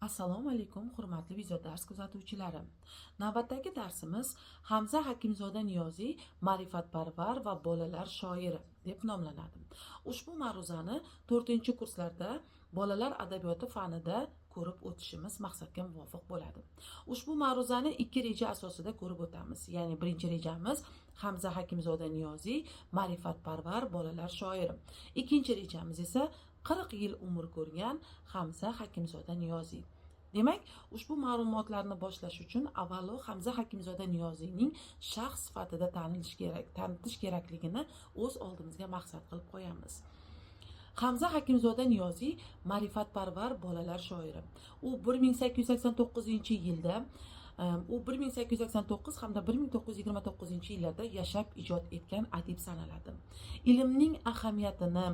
Assalomu alaykum, hurmatli videodars kuzatuvchilari. Navbatdagi darsimiz "Hamza Hakimzoda Niyoziy ma'rifatparvar va bolalar shoiri" deb nomlanadi. Ushbu ma'ruzani 4-kurslarda bolalar adabiyoti fanida ko'rib o'tishimiz maqsadga muvofiq bo'ladi. Ushbu ma'ruzani ikki reja asosida ko'rib o'tamiz. Ya'ni birinchi rejamiz Hamza Hakimzoda Niyoziy ma'rifatparvar bolalar shoiri. Ikkinchi rejamiz esa 40 yil umr ko'rgan Hamza Hakimzoda Niyoziy. Demak, ushbu ma'lumotlarni boshlash uchun avvalo Hamza Hakimzoda Niyoziyning shaxs sifatida tanilish kerak, tanitish kerakligini o'z oldimizga maqsad qilib qo'yamiz. Hamza Hakimzoda Niyoziy ma'rifatparvar bolalar shoiri. U 1889-yilda, u 1889 hamda 1929 yillarda yashab ijod etgan adib sanaladi. Ilmning ahamiyatini,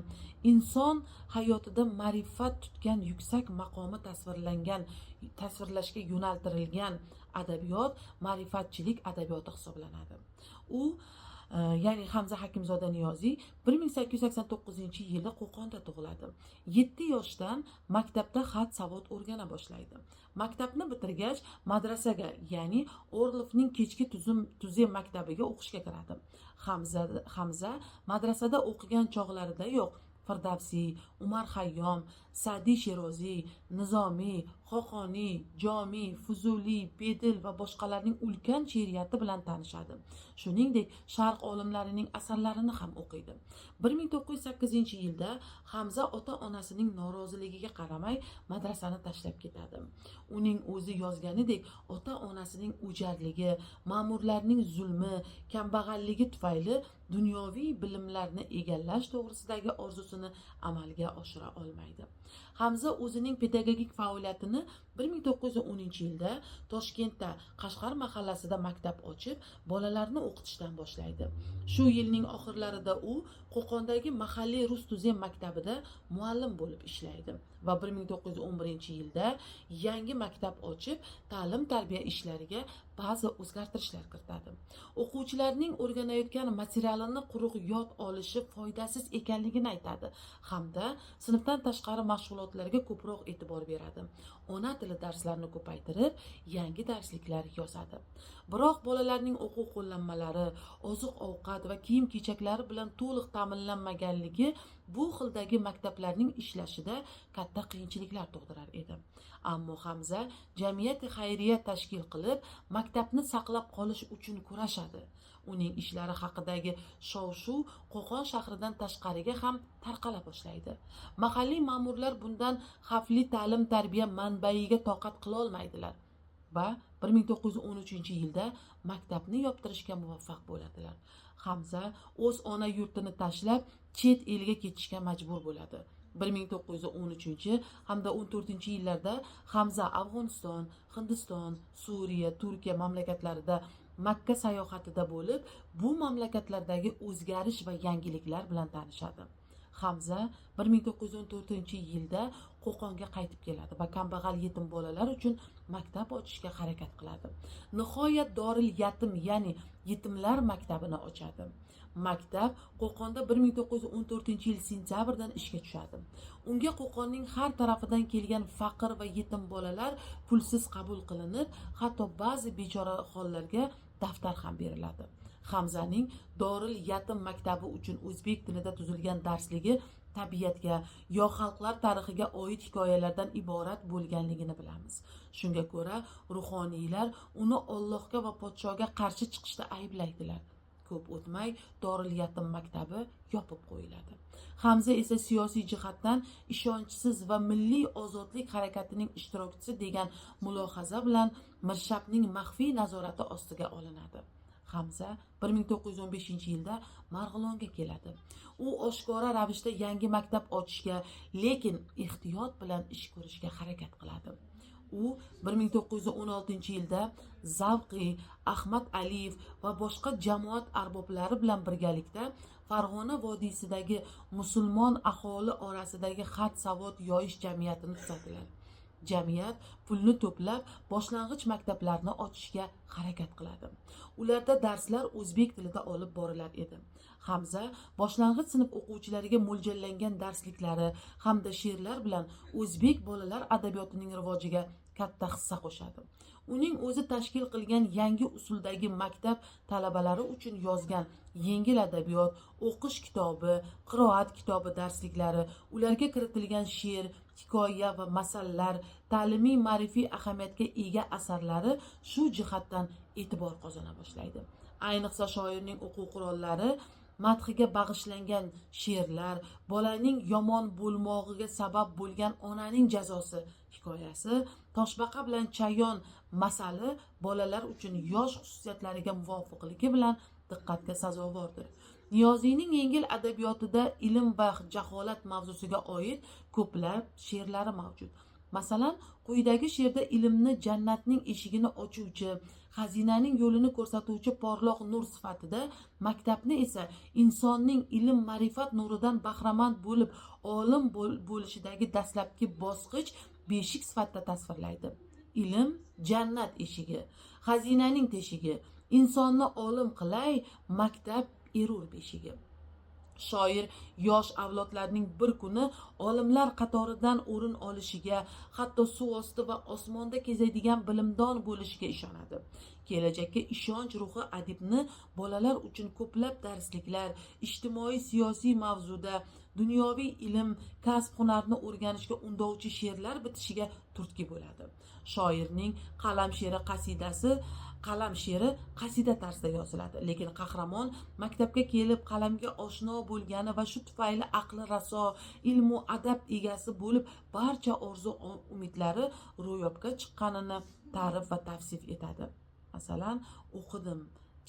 inson hayotida ma'rifat tutgan yuksak maqomi tasvirlashga yo'naltirilgan adabiyot ma'rifatchilik adabiyoti hisoblanadi. U, ya'ni Hamza Hakimzoda Niyoziy 1889 yili Qo'qonda tug'iladi. 7 yoshdan maktabda xat savod o'rgana boshlaydi. Maktabni bitirgach, madrasaga, ya'ni Orlovning kechki tuzem maktabiga o'qishga kiradi. Hamza madrasada o'qigan chog'laridayoq Firdavsiy, Umar Hayyom, Sa'diy Sheroziy, Nizomiy, Xoqoniy, Jomiy, Fuzuliy, Bedil va boshqalarning ulkan she'riyati bilan tanishadi. Shuningdek, sharq olimlarining asarlarini ham o'qiydi. 1908 yilda Hamza ota onasining noroziligiga qaramay madrasani tashlab ketadi. Uning o'zi yozganidek, ota onasining o'jarligi, ma'murlarning zulmi, kambag'alligi tufayli dunyoviy bilimlarni egallash to'g'risidagi orzusini amalga oshira olmaydi. Hamza o'zining pedagogik faoliyatini 1910 yilda Toshkentda Qashqar mahallasida maktab ochib, bolalarni o'qitishdan boshlaydi. Shu yilning oxirlarida u Qo'qondagi mahalliy rus tuzem maktabida muallim bo'lib ishlaydi va 1911 yilda yangi maktab ochib, ta'lim tarbiya ishlariga ba'zi o'zgartirishlar kiritadi. O'quvchilarning o'rganayotgan materialini quruq yod olishi foydasiz ekanligini aytadi hamda sinfdan tashqari mashg'ulotlarga ko'proq e'tibor beradi. Ona tili darslarini ko'paytirib, yangi darsliklar yozadi. Biroq bolalarning o'quv qo'llanmalari, oziq ovqat va kiyim kechaklari bilan to'liq ta'minlanmaganligi bu xildagi maktablarning ishlashida katta qiyinchiliklar tug'dirar edi. Ammo Hamza jamiyati xayriya tashkil qilib, maktabni saqlab qolish uchun kurashadi. Uning ishlari haqidagi shov shuv Qo'qon shahridan tashqariga ham tarqala boshlaydi. Mahalliy ma'murlar bundan xavfli ta'lim tarbiya manbaiga toqat qilolmaydilar va 1913 yilda maktabni yoptirishga muvaffaq bo'ladilar. Hamza o'z ona yurtini tashlab, chet elga ketishga majbur bo'ladi. 1913 hamda 14 yillarda Hamza Afg'oniston, Hindiston, Suriya, Turkiya mamlakatlarida Makka sayohatida bo'lib, bu mamlakatlardagi o'zgarish va yangiliklar bilan tanishadi. Hamza 1914 yilda Qo'qonga qaytib keladi va kambag'al yetim bolalar uchun maktab ochishga harakat qiladi. Nihoyat Doril Yatim, ya'ni yetimlar maktabini ochadi. Maktab Qo'qonda 1914 yil sentyabrdan ishga tushadi. Unga Qo'qonning har tarafidan kelgan faqir va yetim bolalar pulsiz qabul qilinib, hatto ba'zi bechora hollarga daftar ham beriladi. Hamzaning Doril Yatim maktabi uchun o'zbek tilida tuzilgan darsligi tabiatga yo xalqlar tarixiga oid hikoyalardan iborat bo'lganligini bilamiz. Shunga ko'ra ruhoniylar uni Ollohga va podshoga qarshi chiqishda ayblaydilar. Ko'p o'tmay Doril Yatim maktabi yopib qo'yiladi. Hamza esa siyosiy jihatdan ishonchsiz va milliy ozodlik harakatining ishtirokchisi degan mulohaza bilan mirshabning maxfiy nazorati ostiga olinadi. Hamza 1915 yilda Marg'ilonga keladi. U oshkora ravishda yangi maktab ochishga, lekin ehtiyot bilan ish ko'rishga harakat qiladi. U 1916 yilda Zavqiy, Ahmad Aliyev va boshqa jamoat arboblari bilan birgalikda Farg'ona vodiysidagi musulmon aholi orasidagi xat savod yoyish jamiyatini tuzadilar. Jamiyat pulni to'plab, boshlang'ich maktablarni ochishga harakat qiladi. Ularda darslar o'zbek tilida olib borilar edi. Hamza boshlang'ich sinf o'quvchilariga mo'ljallangan darsliklari hamda she'rlar bilan o'zbek bolalar adabiyotining rivojiga katta hissa qo'shadi. Uning o'zi tashkil qilgan yangi usuldagi maktab talabalari uchun yozgan yengil adabiyot, o'qish kitobi, qiroat kitobi darsliklari, ularga kiritilgan she'r, hikoya va masallar, ta'limiy ma'rifiy ahamiyatga ega asarlari shu jihatdan e'tibor qozona boshlaydi. Ayniqsa shoirning o'quv qurollari madhiga bag'ishlangan she'rlar, bolaning yomon bo'lmog'iga sabab bo'lgan onaning jazosi hikoyasi, toshbaqa bilan chayon masali bolalar uchun yosh xususiyatlariga muvofiqligi bilan diqqatga sazovordir. Niyoziyning yengil adabiyotida ilm va jaholat mavzusiga oid ko'plab she'rlari mavjud. Masalan, quyidagi she'rda ilmni jannatning eshigini ochuvchi, xazinaning yo'lini ko'rsatuvchi porloq nur sifatida, maktabni esa insonning ilm ma'rifat nuridan bahramand bo'lib olim bo'lishidagi dastlabki bosqich, beshik sifatida tasvirlaydi. Ilm jannat eshigi, xazinaning teshigi, insonni olim qilay, maktab erur beshigi. Shoir yosh avlodlarning bir kuni olimlar qatoridan o'rin olishiga, hatto suv osti va osmonda kezadigan bilimdon bo'lishiga ishonadi. Kelajakka ishonch ruhi adibni bolalar uchun ko'plab darsliklar, ijtimoiy siyosiy mavzuda dunyoviy ilm, kasb hunarni o'rganishga undovchi she'rlar bitishiga turtki bo'ladi. Shoirning Qalam she'ri qasidasi, qalam she'ri qasida tarzida yoziladi, lekin qahramon maktabga kelib qalamga oshno bo'lgani va shu tufayli aqli raso, ilmu adab egasi bo'lib, barcha orzu umidlari ro'yobga chiqqanini ta'rif va tavsif etadi. Masalan, o'qidim,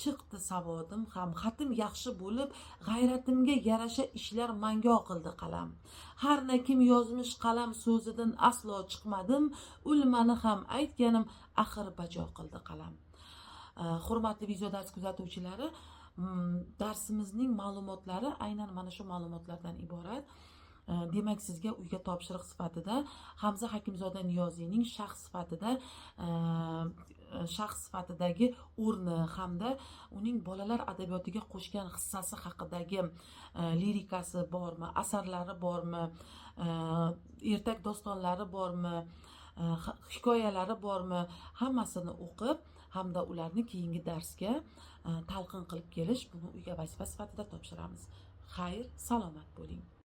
chiqdi savodim ham, xatim yaxshi bo'lib, g'ayratimga yarasha ishlar mango qildi qalam. Har na kim yozmish qalam so'zidan aslo chiqmadim, ulmani ham aytganim axir bajo qildi qalam. Hurmatli video dars kuzatuvchilari, darsimizning ma'lumotlari aynan mana shu ma'lumotlardan iborat. Demak, sizga uyga topshiriq sifatida Hamza Hakimzoda Niyoziyning shaxs sifatidagi o'rni hamda uning bolalar adabiyotiga qo'shgan hissasi haqidagi, lirikasi bormi, asarlari bormi, ertak dostonlari bormi, hikoyalari bormi, hammasini o'qib hamda ularni keyingi darsga talqin qilib kelish, buni uyga vazifa sifatida topshiramiz. Xayr, salomat bo'ling.